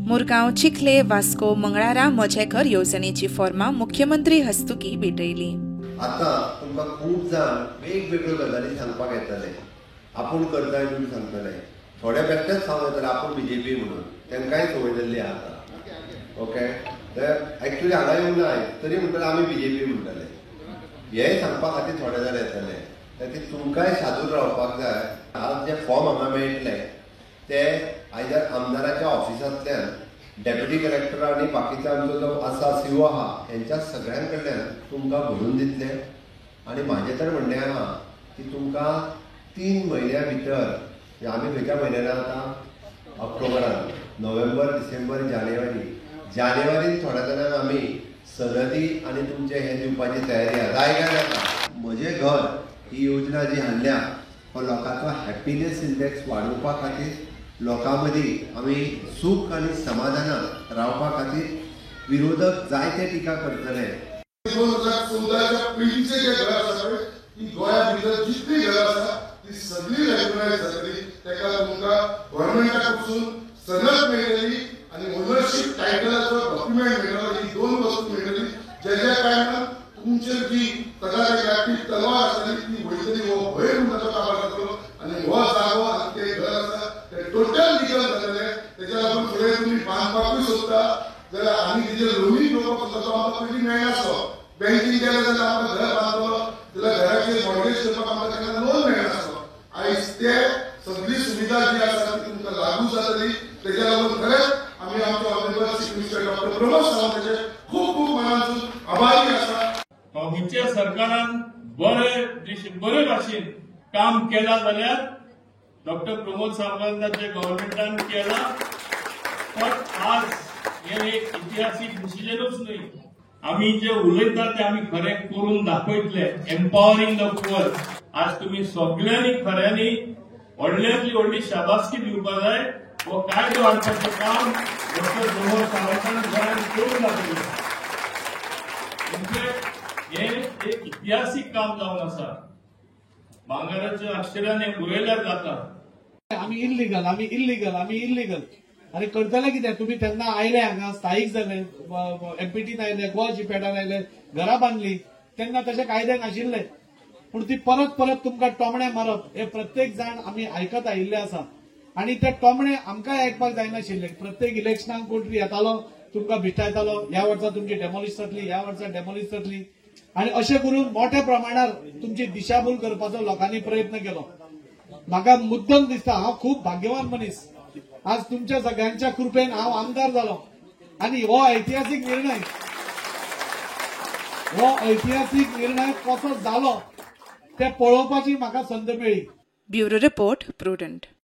मुरगांव, चिखले, वास्को, मंगळारा म्हजें घर येवजणेची फॉर्मां मुख्यमंत्री हस्तुकी भेटयली. आतां तुमकां खूब जाण वेगवेगळ्यो गजाली सांगपाक येतले, आपूण करताय म्हणून सांगतले, थोडे बेश्टेच सांगूं येतले आपूण बीजेपी म्हणून, तांकांय संवय जाल्ली आहा आतां. ओके, ते एक्चुअली हांगा येवंक ना तरी म्हणटले आमी बीजेपी म्हणटले. हेंय सांगपा खातीर थोडे जाण येतले. खातीर तुमकांय सादूर रावपाक जाय. आज जे फॉर्म हांगा मेळटले ते आयदर आमदाराच्या ऑफिसांतल्यान, डेप्युटी कलेक्टर आनी बाकीचो आमचो जो आसा सीओ आहा हेंच्या सगळ्यां कडल्यान तुमकां भरून दितले. आनी म्हाजें तर म्हणणें आहा की तुमकां 3 म्हयन्या भितर, आमी खंयच्या म्हयन्यान आतां ऑक्टोबरान, नोव्हेंबर, डिसेंबर, जानेवारी, जानेवारीन थोड्या जाणांक आमी सनदी आनी तुमचें हें दिवपाची तयारी आहा. जाय काय नाका? म्हजें घर ही योजना जी हाडल्या हो लोकांचो हॅपिनेस इंडेक्स वाडोवपा खातीर, लोकां मदीं आमी सूख आनी समाधानान रावपा खातीर विरोधक जायते टिका करतले. 2014च्या पयलींचे जे घर आसा पळय ती गोंया भितर जितली घरां आसा ती सगळी रेग्युलरायज जातली. ताका तुमकां गव्हर्मेंटा कडसून सनद मेळटली आनी ओनरशीप टायटलाचो डॉक्युमेंट मेळटलो. ही 2 वस्तू मेळटली ज्या कारणान तुमचेर जी तगार लागपी तलवार आसतली ती वयतली. हो भंय म्हणटा तो काबार जातलो आनी हो जागो आनी ते घर आसा ते टोटल लिगल जातले. तेच्या लागून फुडें तुमी बांदपाकूय सोदता जाल्यार आनी तेजेर लोनूय घेवपाक सोदता तो आमकां पयलीं मेळनासलो. बँकेन गेले जाल्यार आमकां घर बांदतलो जाल्यार घराचेर मॉर्गेज करपाक आमकां ताका लोन मेळनासलो. आयज ते सगळी सुविधा जी आसा ती तुमकां लागू जातली. तेच्या लागून खरेंच आमी आमचो honourable chief minister doctor Pramod सावंताचे खूब खूब मनांतून आभारी आसा. गोंयच्या सरकारान बरे भाशेन काम केलां जाल्यार डॉक्टर प्रमोद सावंताच्या गव्हर्मेंटान केलां. पण आज हें एक इतिहासीक डिसिजनूच न्हय, आमी जे उलयतात ते आमी खरें करून दाखयतले. एम्पावरिंग the poor, आज तुमी सगळ्यांनी खऱ्यांनी व्हडल्यांतली व्हडली शाबासकी दिवपा जाय. हो कायदो हाडपाचें काम डॉक्टर प्रमोद सावंतान गोंयांत करून दाखयलें. म्हणजे हें एक इतिहासीक काम जावन आसा. भांगराच्या अक्षरान हें बरयल्यार जाता. आमी इल्लिगल, आमी इल्लिगल, आमी इल्लिगल. आनी करतले कितें? तुमी तेन्ना आयले हांगा, स्थायीक जाले, एमपीटीन आयले, गोवा जीपॅडान आयले, घरां बांदली, तेन्ना तशे कायदे नाशिल्ले. पूण ती परत परत तुमकां टोमणे मारप हे प्रत्येक जाण आमी आयकत आयिल्ले आसा. आनी ते टोमणे आमकांय आयकपाक जायनाशिल्ले. प्रत्येक इलेक्शनाक कोण तरी येतालो, तुमकां भिटायतालो, ह्या वर्सा तुमची डेमोलिश जातली, ह्या वर्सा डेमोलिश जातली. आनी अशें करून मोठ्या प्रमाणार तुमची दिशाभूल करपाचो लोकांनी प्रयत्न केलो. म्हाका मुद्दम दिसता हांव खूब भाग्यवान मनीस. आज तुमच्या सगळ्यांच्या कृपेन हांव आमदार जालो आनी हो ऐतिहासीक निर्णय, हो ऐतिहासीक निर्णय कसो जालो ते पळोवपाची म्हाका संद मेळ्ळी. Bureau report, Prudent.